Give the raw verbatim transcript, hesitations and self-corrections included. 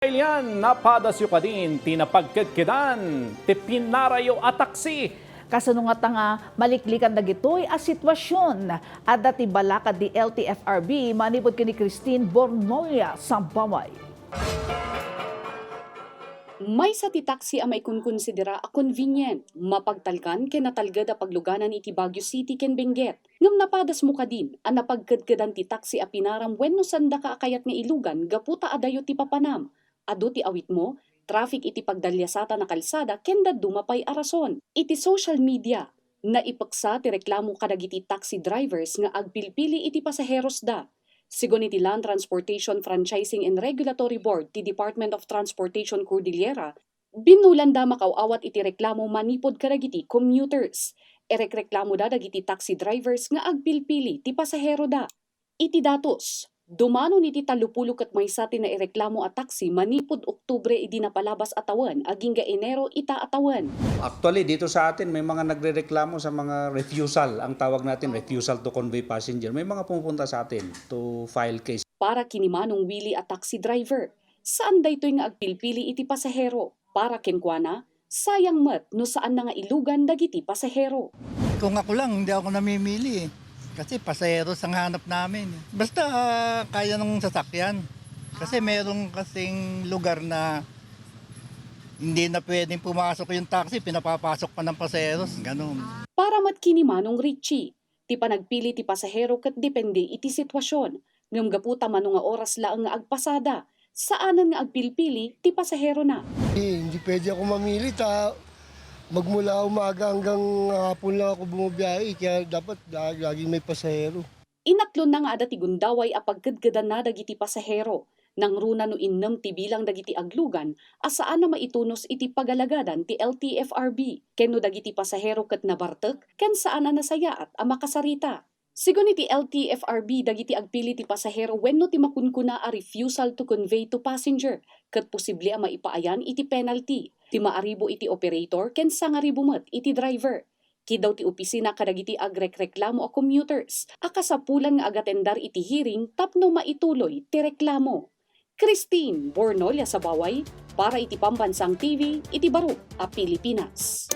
Ilian, napadasyo kadin ti napagkedkedan ti pinarayo a taksi. Kasano ngata nga maliklikan dagitoy a sitwasion? Adda ti balakad ti L T F R B manipud ken ni Christine Bornolia Sambaway. Maysa ti taksi a maikonkonsidera a convenient, mapagtalkan ken natalged a pagluganan iti Baguio City ken Benguet. Ngem napadasmo kadin a napagkedkedan ti taksi a pinaram wenno saandaka a kayat nga ilugan gapu ta adayo ti papanam. Adu ti awitmo, traffic iti pagdaliasatan a kalsada ken dadduma pay a rason. Iti social media, naipeksa ti reklamo kadagiti taxi drivers nga agpilpili iti pasaherosda. Sigun iti Land Transportation Franchising and Regulatory Board ti Department of Transportation Cordillera, binulanda makaaw-awat iti reklamo manipud kadagiti commuters. Irekreklamoda dagiti taxi drivers nga agpilpili ti pasaheroda. Iti datos, dumanon iti tallopulo ket maysa ti naireklamo a taksi manipud Oktubre idi napalabas a tawen agingga Enero ita a tawen. Actually, dito sa atin, may mga nagrereklamo sa mga refusal, ang tawag natin, refusal to convey passenger. May mga pumupunta sa atin to file case. Para ken ni Manong Willie a taxi driver, saan daytoy nga agpilpili iti pasahero. Para kenkuana, sayang met no saanna nga ilugan dagiti pasahero. Kung ako lang, hindi ako namimili eh. Kasi pasahero ang hanap namin eh. Basta ah, kaya ng sasakyan. Kasi meron kasing lugar na hindi na pwedeng pumasok yung taxi, pinapapasok pa ng pasaheros, ganun. Para met ken ni Manong Richie, ti panagpili ti pasahero ket depende iti sitwasion, ngem gapu ta mano nga oras laeng nga agpasada, saanen nga agpilpili ti pasaherona. Eh, hindi pwede ako mamili ta magmula umaga hanggang hapon lang ako bumabiyahe, kaya dapat la-, laging may pasahero. Inaklonna nga adda ti gundaway a pagkedkedanna dagiti pasahero. Nangruna no innem ti bilang dagiti aglugan a saan a maitunos iti pagalagadan ti L T F R B, ken no dagiti pasahero ket nabartek ken saan a nasayaat a makasarita. Sigun iti L T F R B, dagiti agpili ti pasahero wenno ti makunkuna a refusal to convey to passenger ket posible a maipaayan iti penalty. Lima a ribu iti operator ken sangaribu met iti driver. Kiddaw ti opisina kadagiti agrekreklamo a commuters a kasapulan nga agatendar iti hearing tapno maituloy ti reklamo. Christine Bornolia Sabaway para iti Pambansang T V iti Barok a Pilipinas.